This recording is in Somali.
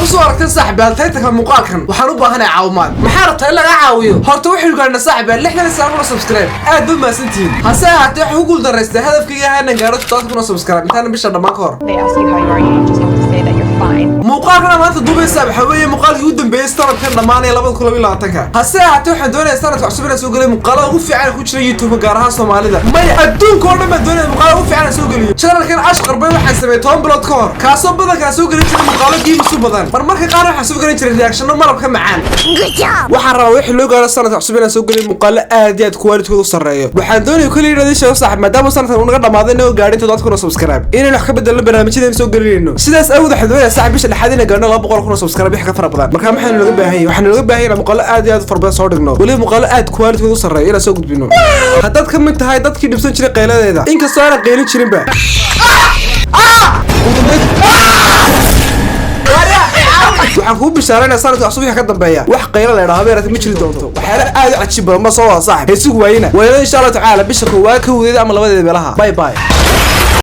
Kusoo aragtay, saaxibayaal, title-ka muuqaalkan, waxaan u baahanahay caawimaad. Maxaa rabtaa in laga caawiyo? Horta waxaynu gaadhnay, saaxibayaal, 69,000 oo subscribe. Aad baad mahadsantihiin. Hase ahaatee, waxaan ku guuldaraystay hadafkayga ahaa inaan gaadho 700,000 oo subscribe intaana bisha dhammaan ka hor. They ask you how you are, you just have to say that you're fine. Muuqaalkana maanta duubaysa waxaa weeye muuqaalkii ugu dambeeyey sanadkan dhammaanaya 2022-ka. Hase ahaatee, waxaan doonayaa sanadka cusub inaan soo geliyo muuqaalada ugu fiican ku jira YouTube, gaar ahaan Soomaalida. Maya, adduunka oo dhan baan doonaya muuqaalada ugu fiican aan soo geliyo. Channelkan Ashqar Bay waxaan sameeyey 10 bilood ka hor, kaasoo badankaa soo gelin jiray muuqaalo games u badan. Marmarka qaar waxaan soo gelin jiray reactiono malabka macaan. Waxaan rabaa wixii loo gaaro sanadka cusub inaan soo geliyo muuqaalo aad iyo aad quality-gooda u sarreeyo. Waxaan doonaya kaliya inaad ii sheego, saaxib, maadaama sanadkan uu naga dhamaaday inagoo gaadhin 700,000 oo subscribe, inaynu wax ka bedelno barnaamijyadaynu soo gelinayno. Sidaas awgeed, waxaan doonayaa, saaxib, bisha dhexaad inaan gaadhno 200,000 oo subscribe wix ka fara badan. Marka maxaynu naga baahan yahay? Waxaanu naga baahan yahay inaan muuqaalo aad iyo aad u fara badan soo dhigno, weliba muuqaalo aad quality-gooda u sarreeyo inaan soo gudbino. Haddaad ka mid tahay dadkii dhibsan jiray qayladeeda, inkastoo aanan qaylin jirinba, ugu dambeyn waxaan kuu bishaaraynaa, sanadka cusub wixii ka dambeeya wax qaylo la idhaahdo beerata ma jiri doonto. Waxyaala aad u cajiib badan ma soo wada, saaxib, haysugu waayina. Waynada, insha Allah tacaala, bisha koowaad, kowdeeda ama labadeeda meelaha. Bye bye.